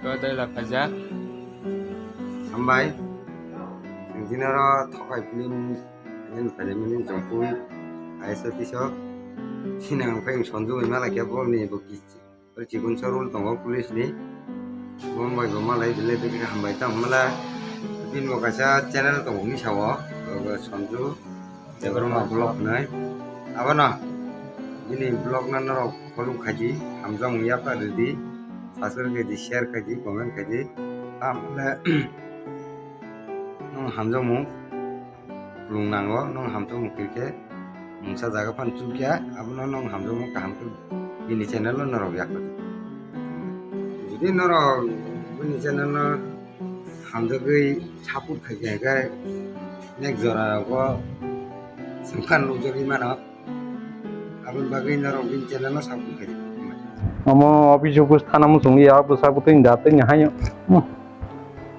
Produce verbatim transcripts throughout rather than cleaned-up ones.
Ko dai la phaijak. Hambai. Ang dinaro thokai film ani phaimani jongpui. Aisa tiso. Sinang phai sonju bai mala kya bol ni bo kichi. Oi chikun sorul tongo police ni. Bombai bo malai bile bile hambai tam mala. Bin bo kaisa channel tongo ni sawo. Bo sonju. Debbarma vlog nai. Abono bini vlog no norok follow khaidi, hamjakmung yapharidi, subscribe khaidi, share khaidi, comment khaidi. Tamle nwng hamjakmung khulung nango, nwng hamjakmung khe mungsa jaga phano chukya, abono nwng hamjakmung kaham khe bini channel o norok yakardi. Jodi norok bini channel no hamjagwi support khaikha khe next jora rogo songkhan nukjagwi mano. Aboni bagwi norok bini channel no support khaidi. Omo office office thana muchungli ya bwsa bwtwi da tei hayo.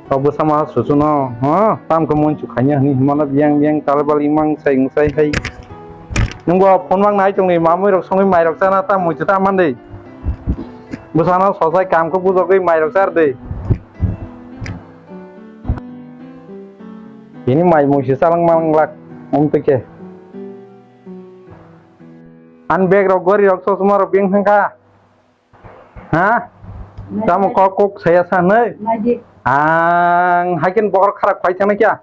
Kok bwsa ma susu no, ha, tam khe monchu khanya hini himala biyang biyang talbal imang sai sai hai. Nungbo phone mang nai tongni mamui rok songwi mai rok chana ta muitu ta mande. Bwsano sosai kam khe bujogwi mai rok char de. Bini mai mui se chalang malang lak, um tike. An bag rok, gori rok, chosma rok beng thang kha. Ha? Tamo kok kok saya sa nei. Ang haiken bohor kharap khai thang kya?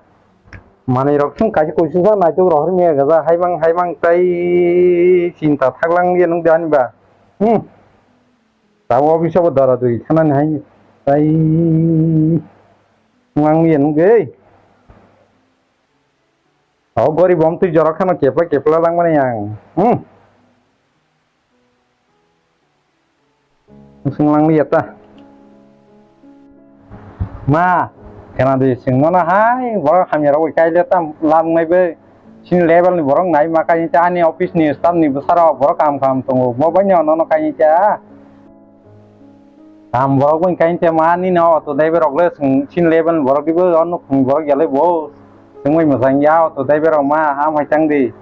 Manui rok sung kaisa kuisu sa naituk rohor miya gaja haibang haibang tai chinta thaklang ye nung dani ba. Hmm. Tamo office o dara dui thanani hai tai ngang ye nung dei. O gori bom twi jorok khano kepla kepla langmani ang. Hmm. Swnglang liya ta. Ma, khena di swngmano hai, borok hamya rok bai kaile tam lam nai bai. Sini level ni borok nai ma kaini ta ani office ni staff ni bwsarok borok kaham kaham tongo. Bo bai no nono kaini ta. Kaham borok bai kaini ta ma ani no auto driver rok le swng sini level ni borok di bo ono khung borok ya le bo. Chwngwi mwsang ya auto driver rok ma ham hai tang di.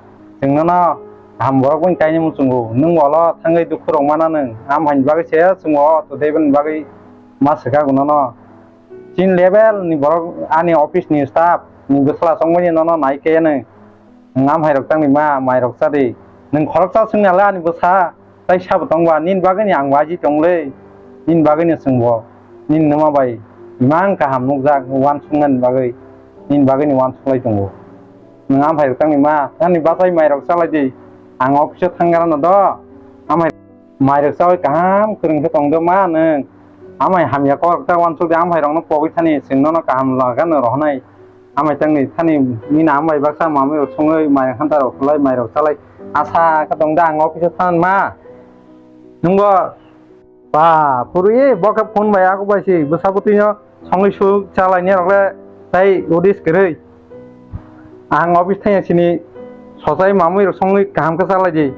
Chwng nono kaham borok bai kaini muchungo. Nwng walo thangwi dukhu rok mana nwng. Ham haini bagwi se chwng o auto driver ni bagwi ma swkang nono. Chini level ni borok ani office ni staff ni bwsla chongmani nono nai khe nwng. Nwng ham hai rok tangni ma mai rok cha di. Nwng khoroksa swngna le ani bwsa. Tai sabo tongba, nini bagwini ang waji tongle, nini bagwini chwngbo, nini nwma bai imang kaham nukjak, uansuknani bagwi, nini bagwini uansuklai tongo. Nwng amhai rwktangni ma, ani bachai mairok chalai di, ang office-o thanggrano do, amhai mairok chawi kaham kwrwng khe tongdo ma nwng, amhai hamya kok rwkta uansuk di, amhai rokno pogwi thani chwng nono kaham lagano rohornai. Amai tangni thani nini amai baksa mamai rok songwi mai hanta rok khulai mai rok chalai asa khe tong da ang office o thangnani ma. Nungbo ba phuru ye bo khe phone bai ako bai si bwsa bwtwi no songwi su chalai ni rok le tai udis kwrwi. Ang office thangya sini sochai mamai rok songwi kaham khe chalai di.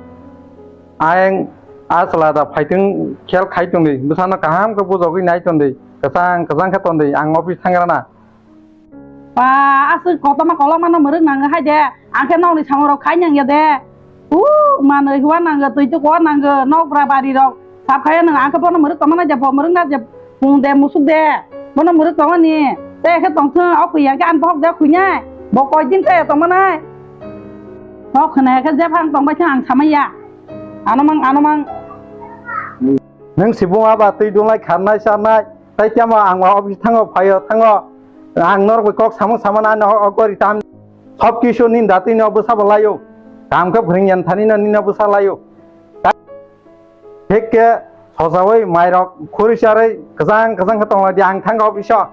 Ayang a chwla da phaitwng khel khai tongdi bwsano kaham khe bujogwi nai tongdi kwchang kwchang khe tongdi ang office thangrana. Ba, aswk kotorma kolokma no mwrwk nango hai de. Ang khe nokni samung rok khai nang ya de. U, manwi hua nango, twi tukwa nango, nokbra bari rok. Sap khai nang ang khe bono mwrwk tongma nai de, bo mwrwk na je, pung de, musuk de. Bono mwrwk tongma ni. Te khe tong thung, o khuya khe ang bohok de khuinai. Bo koi din te tongma nai. Nok khna khe jephang tong bai khe ang samai ya. Ano mang, ano mang. Nang sibung aba twi dunglai kharnai charnai. Tai tamo ang o office thango, phaio, thango. Ang norok bai kok samung samana ano o gori tam. Sob kisu nini datwi no bwsa bo laio. Kam khe phwrwng yan thani no nini no bwsa laio. Thik khe sojawi mairok khuri charwi kwchang kwchang khe tonglai di ang thango office o.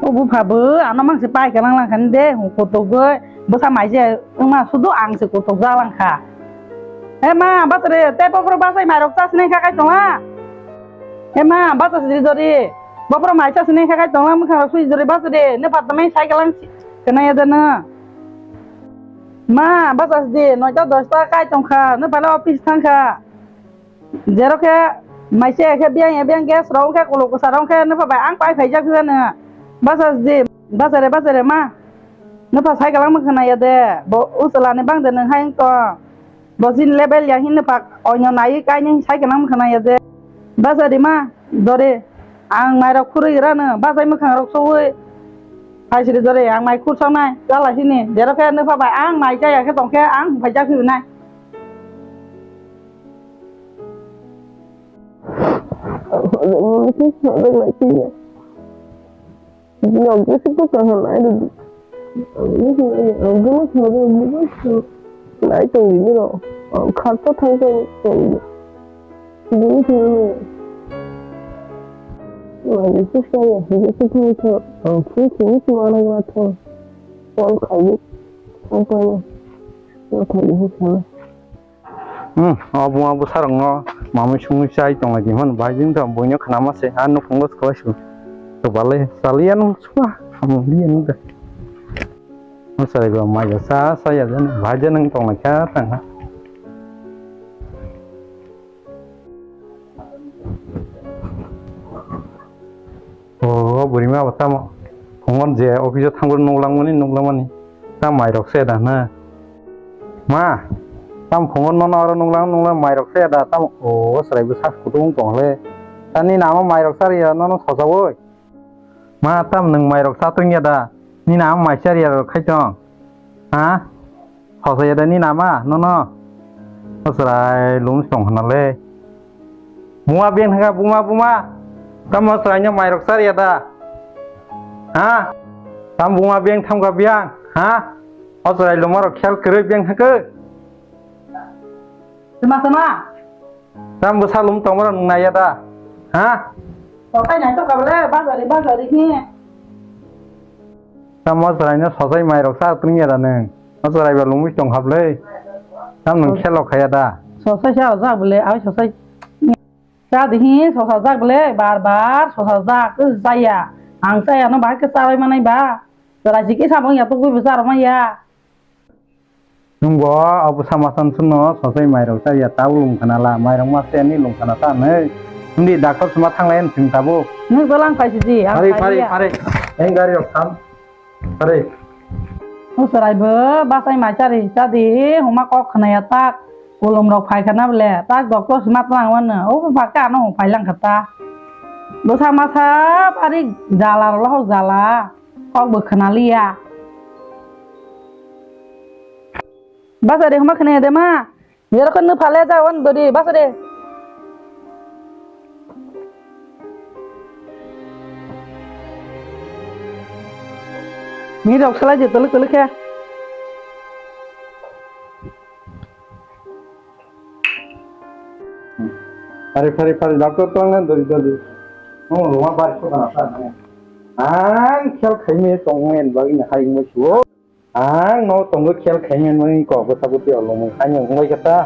O bupha bo ano mang se pai ka lang lang khan de, hung kutuk goi, bwsa mai se wngma sudu ang se kutuk ja lang kha. He ma, bachari, tei bophuru bachai mairok chasnai kha kai tongla. He ma, bachasi dori, bophuru mai chasnai kha kai tongla, mwkhang rok sui dori bachari, ne phat mai sai ka lang si, kena ya de na. Ma, bachasi di, noita dosta kai tong kha, ne phala office thang kha. Jero khe maise khe biyang ya biyang gas rok khe kulo kwsa rok khe nupha bai ang pai phaijak phano. Basa di, basa re, basa re ma. Nupha cycle ang khna ya de. Bo usala ni bang de nang hai to. Bo chini level ya hinwi pak oino naiwi kainwi sai kheno wngkha naiya je. Bachari ma, dori, ang mairok khurui rano, bachai mwkhang rok soui. Phaisiri dori, ang mai khur soknai, chala sini, jero khe nukha bai, ang mai chaya khe tongkhe, ang phai jak phibinai. Nai tong di niro. Kharsa thang tong di. Bini thang nai. Nai se saya, se se thang tong. Ang phone phone se mana gra thang. Phone khai di. Ang phone. Ang khai di sana. Hmm, o buma bwsarokno mamui sumui chai tonglaidi hwn, bahai jwng tong buino khnama se, a nukhungo swlai su. Kwbalai chaliya nung sua, hamung liya nung da. Mwsaraiba maiya sa, saya jani, bahai jani tonglaikha tangha. O, o bwrwima bo tamo phungon je office o thangwi nuklangmani, nuklangmani. Ta mairok se da hwna. Ma, tamo phungon nono oro nuklang, nuklang mairok se da tamo. O, chwrai bwsa kutung tong le. Ta nini ama mairok chari ya nono sosa oi. Ma, tamo nwng mairok chatwng ya da? Nini ama mai chari ya rok khai tong. Ha? Hosa ya da nini ama, nono. O chwrai lum song hwna le. Buma beng thangkha, buma, buma. Tamo chwraino mairok chariya da? Ha? Tamo buma beng thangkha biyang? Ha? O chwrai luma rok khel kwrwi beng thangkhe. Tama, tama. Tamo bwsa lum tongma rok nung naiya da? Ha? Tokai nai to kabale, bajari, bajari hi. Tamo chwraino sosai mairok cha twngya da nwng? O chwraiba lungwi tong hablwi. Tam nwng khelo khaya da? Sosai sa jak bwle, ai sosai. Cha dihi sosa jak bwle, bar bar sosa jak, chaya. Ang chaya no bahai khe chabai manai ba. Chwrai si kisa bo ya tugui bo charwma ya. Nwng bo abo sama san suno sosai mairok chaya ta ulung khana la, mairok ma se ni lung khana ta nai. Hindi doctor sima thanglai thung tabo. Nwng belang khai si di, ang Phari, khai phari, ya. Phari. Eng gari rok tham. Are. O chwrai bo bachai mai chari cha di, huma kok khna ya tak. Kolom rok phai khana bole, tak doctor sima tlang wano. O ba ka ano phai lang kha ta. Bwsa masa pari jala rok hok jala. Kok bo khna liya. Bachari huma khna ya de ma. Jero khe nw phale ja wan dori basa de. Ni rok salai je tolok tolok khe. Phari phari phari doctor tong nang dori dori. Oh, roma bar ko kana sa. Ang khel khaime tong ngen bagwi hai mo suo. Ang no tongo khel khaimani kok bwsa bwtwi olomwi haino wngwi kha ta.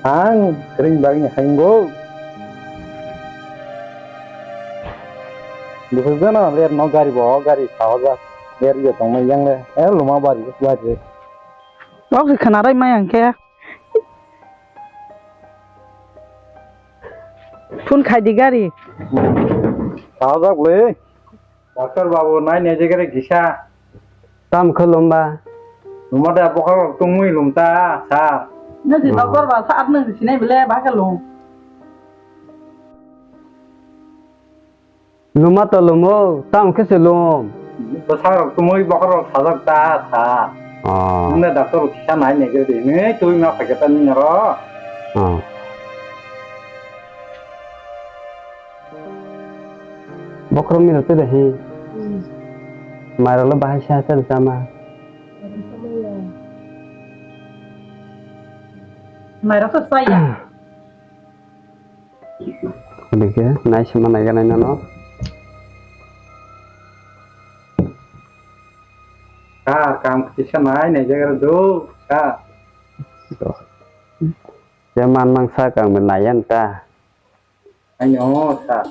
Ang ring bagwi haingo. Bwsajano ler no gari bo gari sahajak ler yo tongmai yang le. Eh, luma bari bari. Kok se khana rai mai ang khe. Phone khai di gari. Sahajak le. Doctor babu, nai nai jegere gisa. Tam khe lum ba? Luma da bokhorok tungwi lum ta, sir. Nang si doctor ba, sir nang si sinai bele, ba khe lum. Luma to lumo, tam khe se lum. Bwsarok tungwi bokhorok sajak ta, sir. Oh. Nang da doctor kisa nai nai jegere, nai twi ma phai khe ta nini oro. Oh. Bokhorok mino twi da hi. Hmm. Mairok le bahai sa sa chama. Mairok sa sa ya. Dikhe nai sima nai ganai nano. Ka kam kisa nai nai jaga do ka. Je man mang sa kang ben nai yan ta. Aino sa.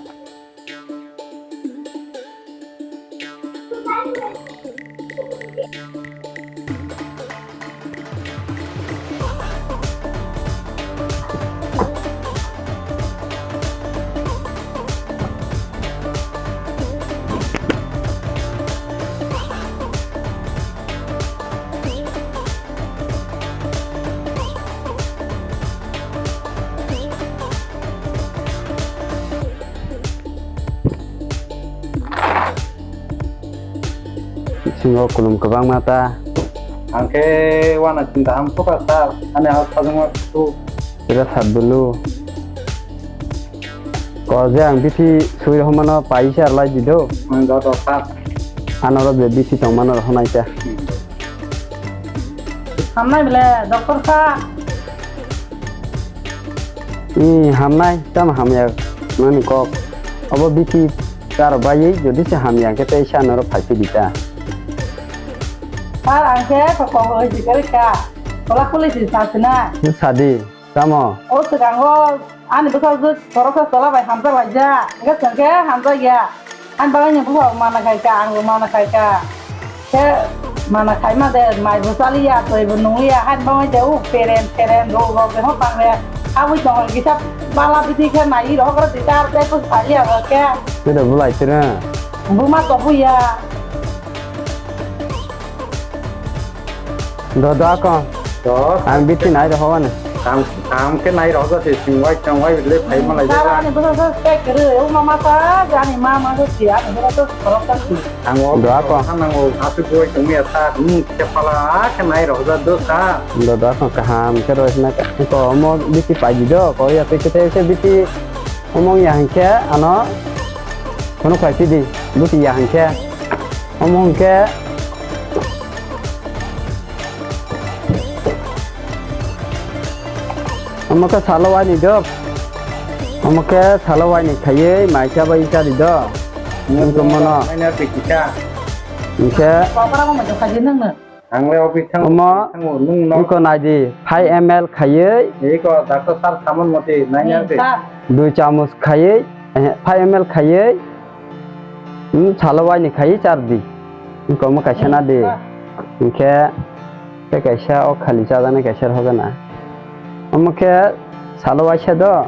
Ngo kulum kwbangma ta. Ang khe wana chinta ham khuka sir, ani ha sajwkma su. Tira sat bulu. Ko je ang bithi sui rohmano paisa rwlai di do. Ang do do sir. Ano ro je bithi tongmano rohonai ta. Hamnai bele doctor sir. Ni hamnai, tamo hamya nani kok. Obo bithi kar baywi, jodi se hamya khe tei sa norok phai phidi ta. Sir, ang khe kok kok hoi jikari ka. Tola kuli si sa sina. Sadi, tamo? O swkango ani bwsajwk khoroksa tola bai hamjak laijak. Hwnkhe chwng khe hamjak ya. Ani bagwi ni buphang mana khai ka, ang bo mana khai ka. Khe mana khai ma de, mai bo chaliya, twi bo nungliya, ani bagwi de, uh, peren, peren, rok, rok, de, hok bang de. Abui tong kisa bala bithi khe nai, rok, rok, de, tar, de, pus phaliya, rok khe. Tira bulai tira. Buma to buya. Do, do, ako. Do. Ang bithi nai rw hobani. Ang, ang khe nai rw jati, singwai, tangwai, le phai ma lai jara. Ani bwsa sa stek kere, o mama sa, ani mama sa si, ani bwsa sa khorok sa si. Ang o do, ako. Ang o asu goi tong ya sa, hmm, kepala khe nai rw ja do sa. Do, do, ako kaham khe rw sina ka. Ko mo bithi pai di do, ko ya te kete se bithi omong ya hingkhe ano. Kono khai di, bithi ya hingkhe. Omo hwnkhe, omo khe salo waini dok. Omo khe salo waini khaiwi mai cha bai cha di do. Wngkhe mono. Hwnkhe. Ang le office thang. Omo. Wngkhe nai di, five M L khaiwi. Eko doctor sir samon moti nai ya. Dui chamus khaiwi, eh, five M L khaiwi. Hmm, salo waini khai char di. Wngkhe omo kaisa na di. Hwnkhe tei kaisa o khali chajaknai kaisa rw hojana. Omo khe salo waisa do.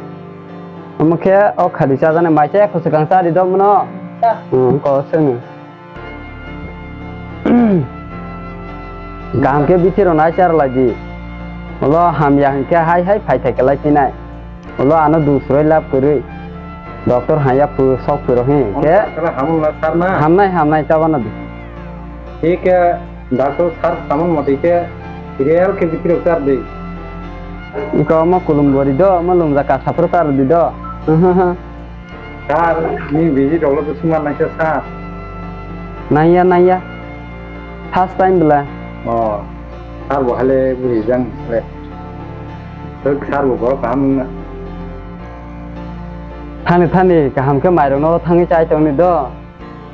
Omo khe o khali chajaknai mai cha ekho swkang cha di do mono. Hmm, ko swngno. Kaham khe bithi rw nai char lai di. Ulo hamya hwnkhe hai hai phai thai kwlai phinai. Ulo ano dusroi lab kwrwi. Doctor haya phu sok phuro hi khe. Kala hamla sar na. Hamnai hamnai tabana di. Thik khe doctor sar samon moti khe real khe bithi rok char di. Iko omo kulum bori do, omo lumja kasa phuru kar di do. Sir, ni biji rok lo suma nai sa sir. Naiya, naiya. First time bela. Oh, sir bo hale buri jang le. Thik sir bo borok kaham wngna. Thani thani kaham khe mairok no thangwi chai tongni do.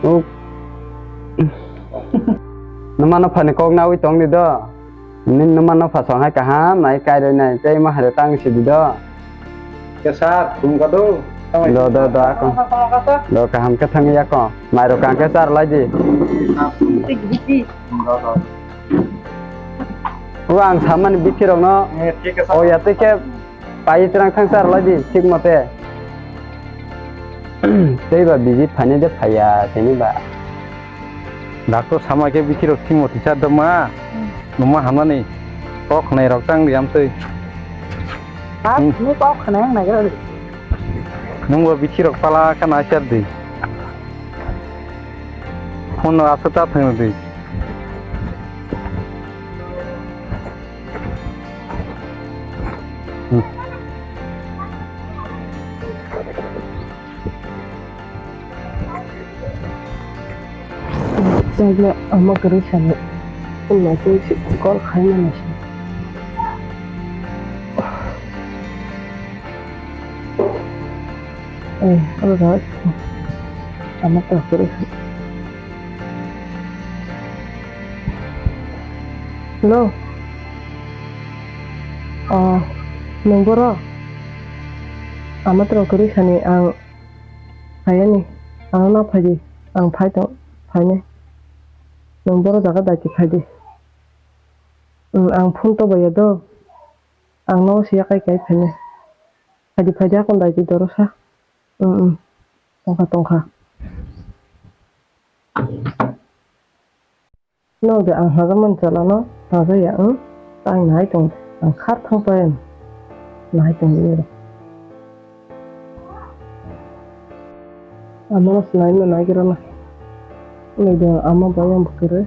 Uk. Numa no phani kok nawi tongni do. Nini numa no phasong hai kaham nai kairoi nai tei ma hai tang sidi do. Ke sir, thum ka do. Do, do, do, ako. Do, kaham khe thangwi ako. Mairok kaham khe char lai di. Do, do. O ang samani bithi rok no. Eh, thik khe sir. O ya tei khe pai twrang thang char lai di thik mote. Tei ba visit phainai de phaiya tini ba. Doctor sama khe bithi rok thik moti char do ma. Hmm. Numa hamnani kok khwnai rok tang di amtwi. Ha, hmm. Ni kok khwnai ang nai. Nungbo bithi rok pala khe nai char di. Phone no aswk ta thwng di. Hmm. Tagla ama kwrwi sani. Wngma twi si call khaimani se. Eh, oro da. Ama ta kwrwi sani. Hello. Oh, nwng boro? Ama ta kwrwi sani ang. Phaiya ni, ang no phaidi, ang phai tong, phainai. Nwng boro jaga daiti phaidi. Ang phone to baiya do. Ang no siya kai kai phainai. Phaidi phaidi akon daiti doro sa. Tongkha tongkha. Nokde ang hajakmani chwla no tangjakya wng, tang nai tong, ang khar thang pai nai tong di. Amano swnaima naigra na. Nokde ang ama bai ang bwkhe rw.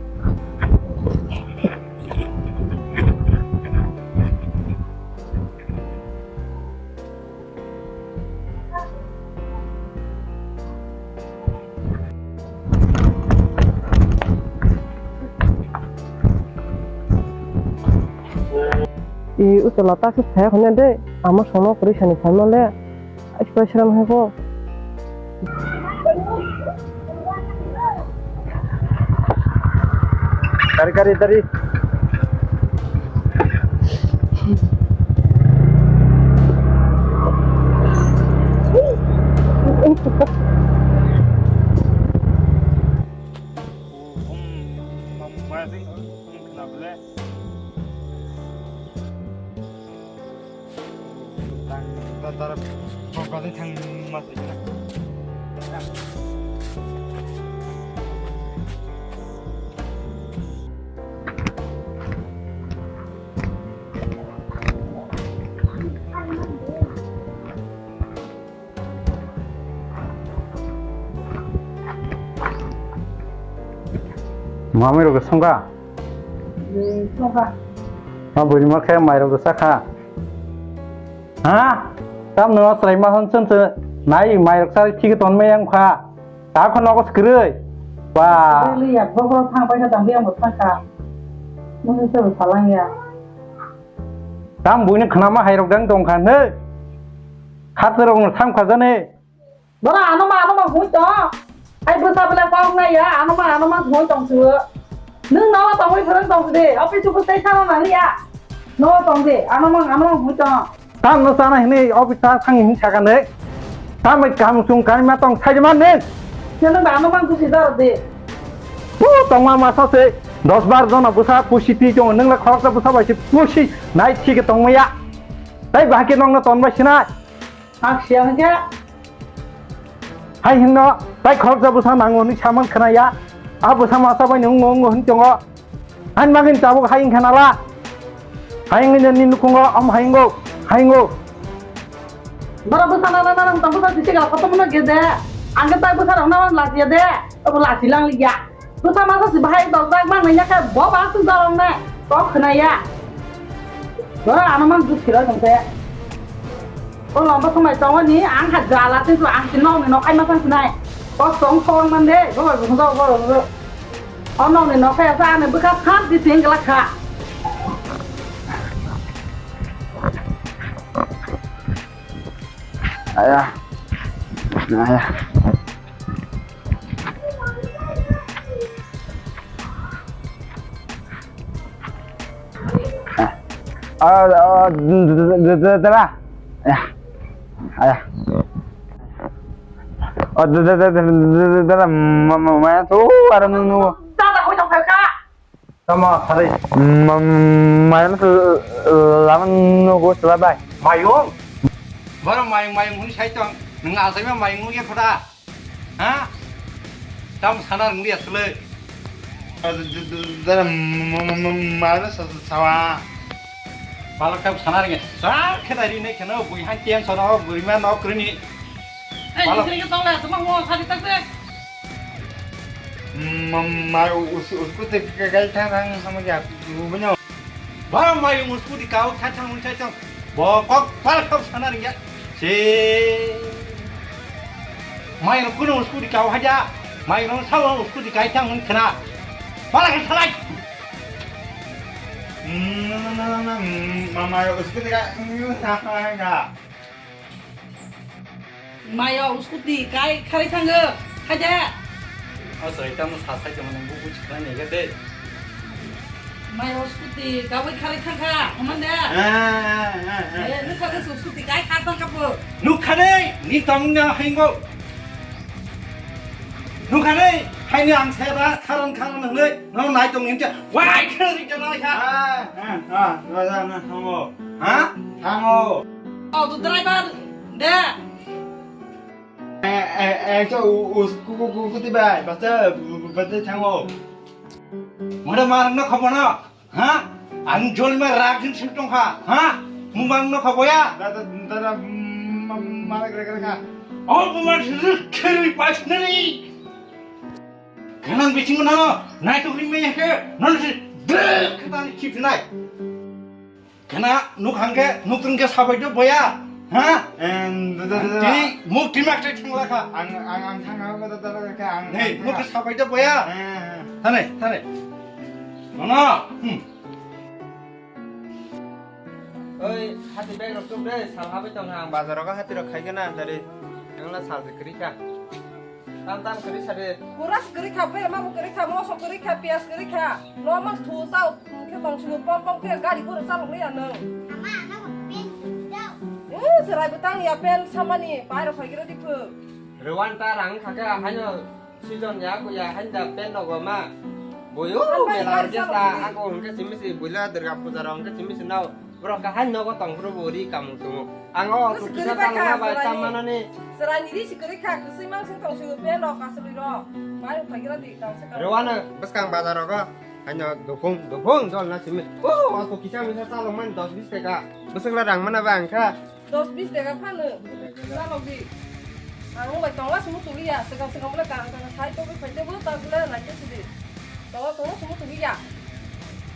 I utola ta khe saya khanya de, ama sono kwrwi sani phaima le, ai special hai ko. Kari, kari, kari. Mamai rok songkha? Hmm, songkha. Ma bwrwi ma khe mai rok sakha. Ha? Tam no chwrai ma hon chun chun nai mai rok chari thik ton mai yang kha. Ta kho nogo skrwi. Ba. Bwrwi ya bokro thang pai kha tang yang bo thang kha. Nung se bo salang ya. Tam buini khnama hai rok dang tong kha ne. Khat rok no tham kha jani. Bora, ano ma, ano ma hoi tong. Ai bwsa bwla kok na ya, ano ma, ano ma hoi tong su. Nung no tong oi phwrwng tong de, office ku tei thano na ya. No tong de, ano ma, ano ma hoi tong. Tam no sana hini office ta thang hin saka ne. Tam bai kam sung kani ma tong sai ma ne. Nung ba ano ma ku si dar de. Pu tong ma ma sa se. Dos bar jona bwsa pusi ti jong nung la khorok ta bwsa bai se pusi nai thik tong ma ya. Tai ba ke nong no ton bai sinai. Ang siya hingke. Hai hinno, tai khoroksa bwsa nango hwnwi saman khna ya. A bwsa masa bai nung nung hwn tongo. Ani bagwi tabuk hai wngkha nala. Hai wngwi nini nukhungo, am hai wngo, hai wngo. Bora bwsa nana nana tong bwsa sisi ga koto mano gede. Ang ke tai bwsa rok nana lachiya de. Obo lachi lang liya. Bwsa masa si bahai dok dak mang nanya khe bo ba sung dorong ne. Kok khna ya. Bora ano mang duk siro tong te. O lomba sumai tongo ni ang ha jala te ang si nok ni nok ai ma sang sinai. Kok song song man de. Bo ba sung do bo. O nok ni nok khe sa ani bwkha sap di ting gla kha. Aya. Aya. Ah, ah, ah, d-, d-, d-, d-, d-, dara. Aya. Aya. Oh, d-, d-, d-, d-, d-, d-, dara, ma, ma, ma, tu, ara, nu, nu. Dada, hoi, tong, kha. Tamo sari. Ma-, mayung se, eh, lama nugo sela bai. Mayung? Boro mayung, mayung hwnwi sai tong. Nwng achaima mayung nukya khoda. Ha? Tamo sana rwngya sele. Dara, ma-, ma-, ma-, mayung sa-, sa-, sawa. Balak tamo sana rwngya. Sa khe dai ri nai kheno bui han tiang sono bui ma nok rini. Ai, Bala- isri ke tong le, tuma mo sari tak de. Ma, ma, us-, usku te ka-, kai thang thang sama kya, tu banyo. Bala mai usku di kau thang thang thang thang. Bo kok pal kau sana ringya. Se. Mai rok kuno usku di kau haja. Mai rok sawa usku di kai thang thang khna. Bala ke salai. Ma, ma, ma, ma, ma, ma, usku di ka, ka, ka. Mayo scooty kai kharwi thango, khaide. O soi tamo sa sai tongmani bubu chikha nega de. Mayo scooty kawi kharwi thangkha, oman de. Ah, ah, ah, ah. Eh, nukha de scooty kai kha thangkha po. Nukha de, ni tongna hingo. Nukha de, haini ang saya ba, kharon kharon hingle. No nai tong himcha. Wai khari ka nai kha. Ah, ah, ah, ah, ah, thango. Ha? Thango. Oh, tu driver de. Eh, eh, eh, to u-, u-, ku-, ku-, ku-, kuti bai, basta, basta thango. Mada mar na khabo na. Ha? Ang jol ma rak hin sing tong kha. Ha? Mubang no kha boya. Da, da, da, da, mm, ma, ma, kre, kre, kha. Oh, buma sirri kheri pasnari. Kanang biching no, nai to ring me ke, non si, de, kata ni chip nai. Kana nuk hangke, nuk tring ke sabai do boya. Ha? En, da, da, da, da. Tini muk timak te thangla kha. Ang, ang, ang thang, ang, da, da, da, kha, ang, Nei, ang nuk thang. Ke sabai do boya. Eh, eh. Thane, thane. Nono. Hmm. Oi, hati bag rok tum de, sal habai tong ang bazar rogo hati rok khai gana dari. Ang la sal de kri kha. Tam tam kri sa de. Kuras kri kha, ber ma kri kha, moso kri kha, pias kri kha. No mas thu sa, ke tong su pom pom ke gari bur sa lok ya nang. Ama, ama ko pen dau. Eh, serai betang ya pen samani, pai rok khai gira di phu. Rewan ta rang kha ke haino. Season ya, aku ya, handa pen nogo ma. Boyo, Handa mela handa orkestra, handa. Aku hingke simi si, buila Durga Puja rok hingke simi si nao. Borok ka han nogo tong phuru bo ri kamu tumu. Ang o Bus tu kisa kwrwi tang bai ma kha, bai tam swrani. Manani. Swrani ri si kwrwi kha, kwswi mang sing tong si pen rok, kasului rok. Mai phai gira di tang se ka. Rewana, bwskang bazar rogo. Hanya dopung, dopung, dol na simi. Oh, aku kisa misa salong man dos bis taka. Bwswk la rang mana ba ang kha. Dos bis taka phano. Chalok di. Ang bai tongla sumu tuliya. Segang segang bole kang kang sai to bai phaite bo ta bole naite sidi. Tongla tongla sumu tuliya.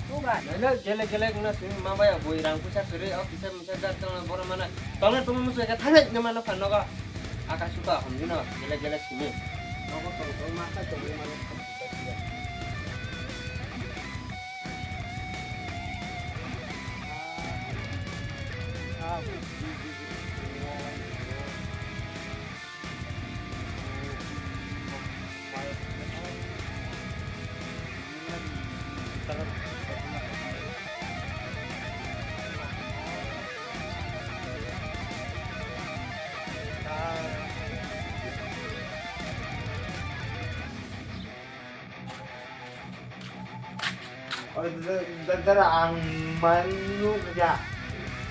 Tu bai. Nai na gele gele guna simi ma bai boi rang pusa suri o kisa misa gar tongla boro mana. Tongla tongla musu ka thane ne mana phano ga. Aka suka hom dino gele gele simi. Nogo tong tong ma sai to mana. O, da, da, da, ang manu ya.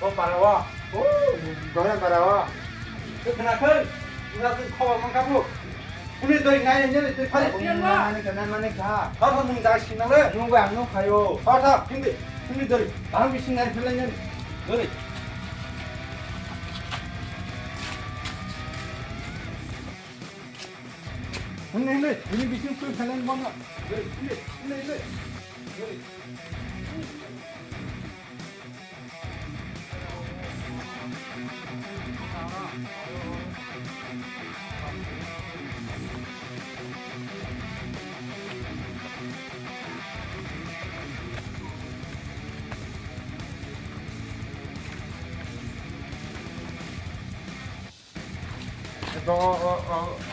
O, para o. O, goya para o. Kena khe, ina tu khobar man kabu. Uni doi nai ne, doi phari pian ma. Mane kana mane kha. Tha tha nung dai sinale. Nung ba ang nung khayo. Tha tha, hindi, hindi doi. Ang bising nai philai ne. Doi. Hwnwi, hwnwi, bini bising twi phailani bono. Hwnwi, hwnwi, hwnwi.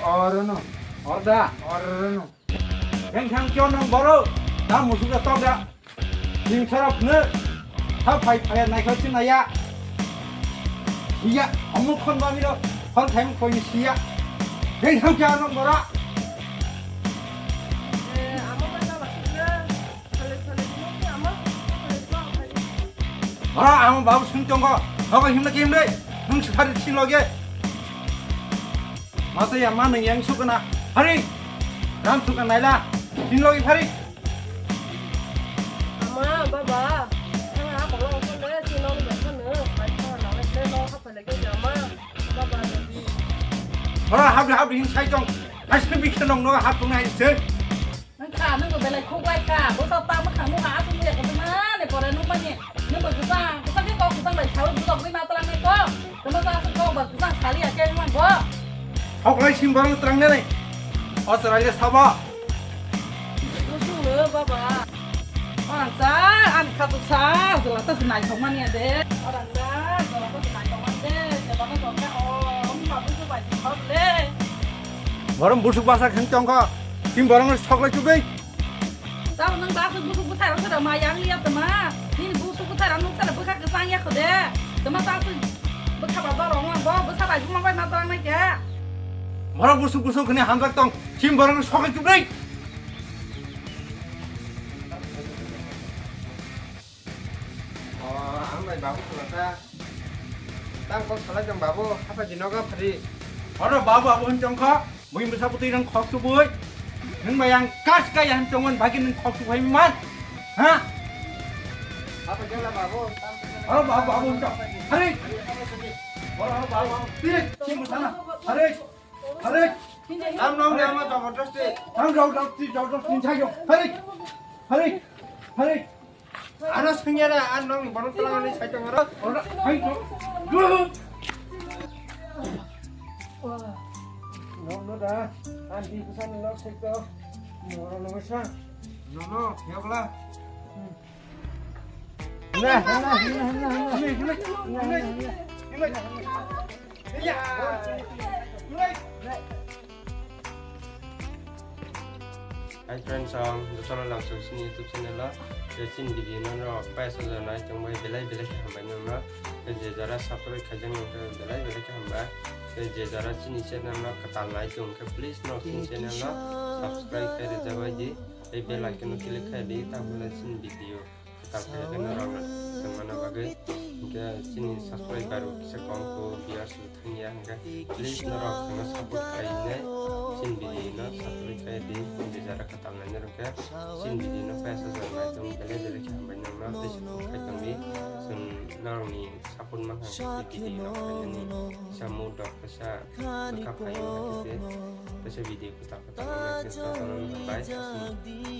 Oro no. Orda. Oro no. Yang thang kyo nang boro. Ta musu ka tok da. Ning sarap ne. Ta phai phai nai kha sin ya. Iya, amu khon ba mi ro. Khon thai mu koi ni siya. Yang thang kyo nang boro. Ora, ang babu sung tongo. Nogo himna ke himre. Nung si phari sin loge. Masa ya ma nung yang sukana. Hari. Ram sukana naila. Sin loge phari. Ama, baba. Nang a bolo ko le sin loge phano. Pai ko na le le lo ha phale ke ama. Baba, baby. Ora, habri habri hin sai tong. Ai sing bi khe nong no hap tong ai se. Nang kha, nang bo belai khuk lai kha. Bo sa ta ma kha, mo ha, asung ya, kata ma, ne pore nung mani. Nang bo kwchang, kwchang khe kok kwchang bai sao, bujok bai ma tlang nai ko. Tama sa asung kok ba kwchang sali ya, khe man bo. Hok lai sim barang terang ne nai. O serai le sabo. Bo sung le, baba. Orang sa, an kha tu sa, jela sa nai thok mani ya de. Orang sa, jela sa nai thok mani de, jela na thok ka, o, om ma bu su bai thok le. Borom busuk basa khang tong kha. Tim borong sok lai chubei. Tamo nang basa busuk buthai rok sara ma yang liya tama. Nini busuk buthai rok nung sara bwkha kwchang ya khode. Tama ta su bwkha ba dorong lang bo, bwsa bai buma bai ma dorong nai kya. Borok busuk busuk khani hamjak tong. Tim borong sok lai chubei. O, ang bai babu khulasa. Tang kok salai tong babu, hapa di nogo phari. Oro babu abo hin tongkha, bui bwsa bwtwi rang khok tubui. Nwng bai ang kas kai han tongmani bagwi nwng khok tubai man. Ha? Hapa jela babu, tang kok salai Aro babu, babu, wngkha. Hari. Aro, aro babu, babu. Tiri, tiri sana. Hari. Hari. Tam nong de ama jabardasti. Tam jabardasti, jabardasti sayo. Hari. Hari. Hari. Ano sengya na, an nong borok tala ni sai tong aro. Ora, hai to. No, no da. An di kusan no sekto. No, no, no sa. No, no, ya bla. Hi friends, ang jotono lamsong sini YouTube channel o. Je chini video no no paisa jora nai tong bai belai belai khe hambai nang no. Je jora subscribe khaijak nang khe belai belai khe hambai. Je jora chini channel no kwtal nai tong khe please no chini channel no subscribe khe rijak bai di. Tei bell icon no click khai di, tamo le chini video kwtal khai khe norok no tongmani bagwi. Hinkhe chini subscriber rok kisa kom kho, viewers rok thangya, hinkhe please norok no support khainai chini video no subscribe khai di, je jora kwtal nai norok khe chini video no paisa jora nai tong belai belai khe hambai nang no tei support khai tong di. Chwng norok ni support mankha khe video rok khainani kisa mood rok kisa bwkha phai wngkha khe kisa video kwtal kwtal wngkha khe jotono hambai.